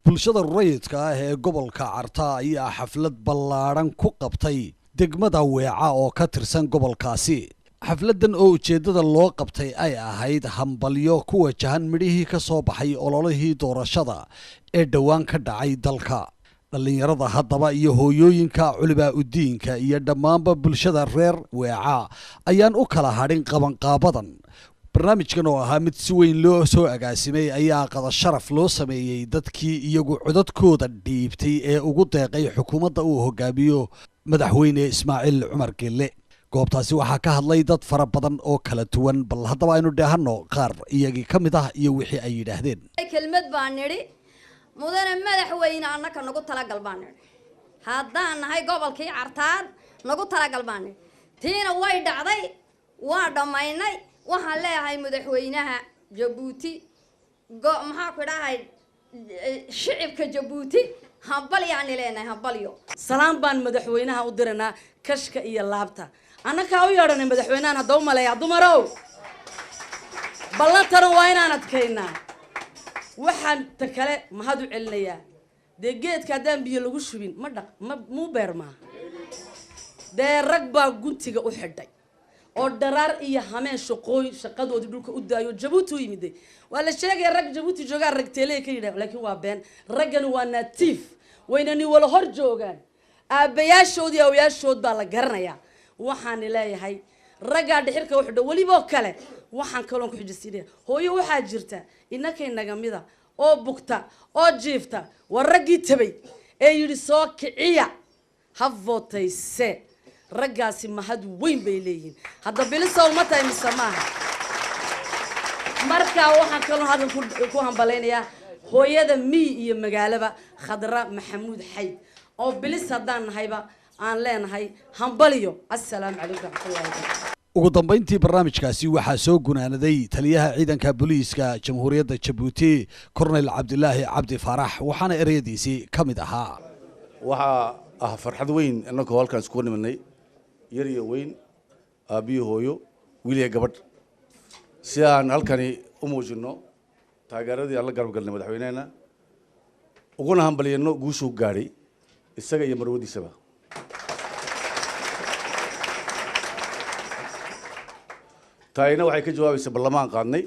Bulshada rayidka ah ee gobolka Carta ayaa xaflad ballaadhan ku qabtay degmada Weeca oo ka tirsan gobolkaasi. Xafladan oo ujeeddada loo qabtay ay ahayd hambalyo ku wajahan midhihii ka soo baxay ololihii doorashada ee dhowaan ka dhacay dalka. Dhallinyarada haddaba iyo hooyooyinka, culibaa udiinka iyo dhammaanba bulshada reer Weeca ayaan u kala hadhin qabanqaabadan. Barnaamijkan oo ahaa mid si weyn loo soo agaasimay ayaa qada sharaf loo sameeyey dadkii iyagu codadkooda dhiibtay ee ugu deeqay xukuumadda uu hogaamiyo madaxweyne Ismaaciil Cumar Gelle. Goobtaasi waxaa ka hadlay dad fara badan oo kala duwan. Bal haddaba aynu dheehanno qaar iyagii ka mid ah iyo wixii ay yidhaahdeen. Kelmad baan nidhi: mudane madaxweyne, annaka nagu talagal baan nidhi. Haddaan nahay gobolkii Cartaad, nagu talagal baan nidhi. Tiina way dhacday, waa dhammaynay. Waxaan leeyahay madaxweynaha Jabuuti, go maxaa ku dhahay, shicibka Jabuuti hambalyaani leenahay, hambalyo. Salaan baan madaxweynaha u diranaa kashka iyo laabta. Annakaa u yeedhanay madaxweynahan. Hadda u maleeyaa dumarow, ballantana waa inaan adkaynaa. Waxaan ta kale mahad u celinayaa, dee geedka haddaan biyo lagu shubin ma dhaq ma muu beermaa. Dee rag baa guntiga u xidhay oo dharaar iyo hameen shaqooy shaqadoodii dhulka u daayo Jabuuti u yimiday. Waa la sheegaya rag Jabuuti joogaa rag teeley ka yidhah, laakiin waa been. Raggani waa native, waynani wala hor joogaan, aabbayaashood iyo awayaashood baa la garanayaa. Waxaani leeyahay raggaa dhixirka u xidho weliboo kale. Waxaan kaloon ku xijisiinaya, hooyo waxaa jirta inakay nagamida oo bugta oo jiifta, waa raggii tabay ee yidhi soo kiciya, ha vootayse. Raggaasi mahad weyn bay leeyihiin. Hadda bilisow ma tahay mise maaha? Marka waxaan kaloo hadal ku hambalaynayaa hooyada miy iyo magaalaba, Khadra Maxamuud Xayd, oo bilis haddaan nahayba aan leenahay hambaliyo. Assalaamu calaykum waraxmatullahi wabarakatu. Ugu dambayntii barnaamijkaasi waxaa soo gunaanaday taliyaha ciidanka booliiska Jamhuuriyadda Jabuuti, Korneyl Cabdilaahi Cabdi Faarax, waxaana ereyadiisii ka mid ahaa: Waxaa ah farxad weyn innagoo halkaan iskugu nimanay, yar iyo weyn, aabbiyo hooyo, wiil iyo gabadh, si aan halkani u muujinno taageeradii aan la garab galnay madaxweynehena, uguna hambalyanno guushuu gaadhay isaga iyo marwadiisaba. Taayina waxay ka jawaabaysa ballamaan qaadnay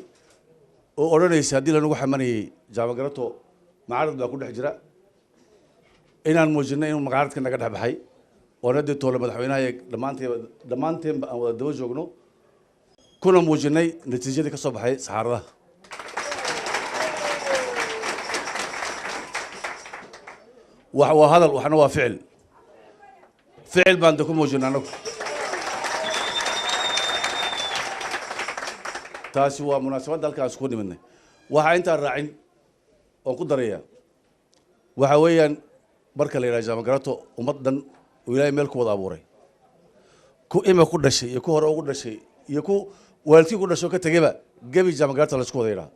oo odhanaysa haddii lanagu xamanayay Jaamagarato macarad baa ku dhex jira, inaan muujinay inuu magaaradka naga dhex baxay oona dee toole madaxweynaha iyo dhammaanteenba dhammaanteenba aan wada daba joogno, kuna muujinay natiijadii ka soo baxay saxaaradaha. Wax waa hadal, waxna waa ficil. Ficil baan de ku muujinay annagu. Taasi waa munaasabadda halkaan isku nimadnay. Waxaa intaan raacin oon ku daraya waxa weeyaan, marka la yidhaha Jaamagarato, ummad dhan oo Ilaahay meel ku wada abuuray, ku ima ku dhashay iyo ku hore ugu dhashay iyo ku waalidkii ku dhashay oo ka tegeyba, gebi Jaamagarato la isku wada yidhaha.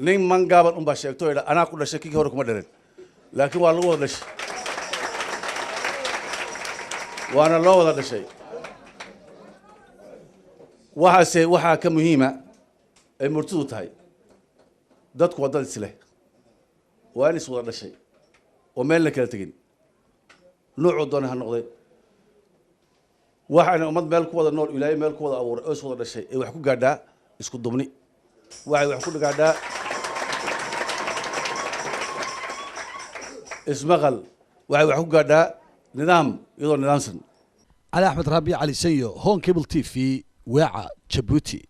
Nin mangaaban unbaa sheegto oo yidha anaa ku dhashay, kii hore kuma dharen, laakiin waa lagu wada dhashay, waana loo wada dhashay. Waxaase waxaa ka muhiima ay murtidu tahay, dadku waa dad isleh, waa in is wada dhashay oo meel la kala tegin, nuucuu doona ha noqday. Waxaana ummad meel ku wada nool, Ilaahay meel ku wada abuuray oo is wada dhashay ee wax ku gaadhaa isku dubni, waxay wax ku gaadhaa ismaqal, waxay wax ku gaadhaa nidaam iyadoo nidaamsan. Cali Axmed Raabi, Cali Sanyo, Horn Cable TV, Weeca, Jabuuti.